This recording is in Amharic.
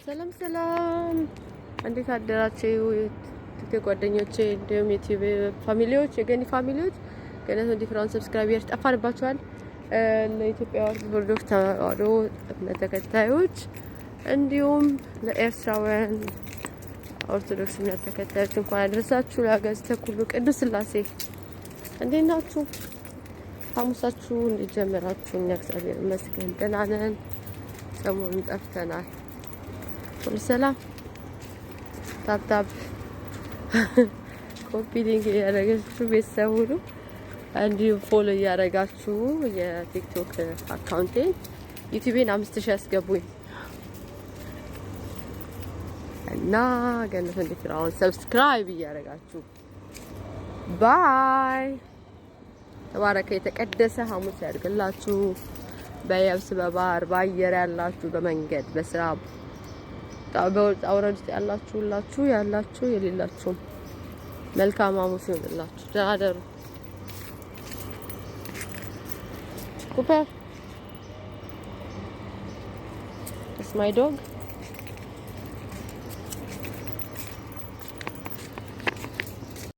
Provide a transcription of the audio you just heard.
ሰላም ሰላም፣ እንዴት አደራችሁ ቲክቶክ ጓደኞቼ፣ እንዲሁም ዩቲዩብ family ዎች፣ የገኒ family ዎች። ገነት ወንዲ ፍራውን subscribe ጠፋንባችኋል። ለኢትዮጵያ ኦርቶዶክስ ተዋሕዶ እምነት ተከታዮች እንዲሁም ለኤርትራውያን ኦርቶዶክስ እምነት ተከታዮች እንኳን አደረሳችሁ ለአጋዕዝተ ኩሉ ቅዱስ ሥላሴ። እንዴት ናችሁ? ሐሙሳችሁ እንዴት ጀመራችሁ? እኛ እግዚአብሔር ይመስገን ደህና ነን። ሰሞኑን ጠፍተናል። ሁሉ ሰላም። Tap tap copy link እያደረጋችሁ ቤተሰብ ሁሉ እንዲሁም follow እያደረጋችሁ የቲክቶክ account ኤን ዩቲዩቤን 5000 ያስገቡኝ እና ገነት ወንዲ ፍራውን subscribe እያደረጋችሁ bye። ተባረከ የተቀደሰ ሐሙስ ያድርግላችሁ። በየብስ በባህር በአየር ያላችሁ፣ በመንገድ በስራ በውጣ ውረድ ውስጥ ያላችሁ ሁላችሁ ያላችሁ የሌላችሁም መልካም ሐሙስ ይሁንላችሁ። ደህና ደሩ። ኩፐር, it's my dog.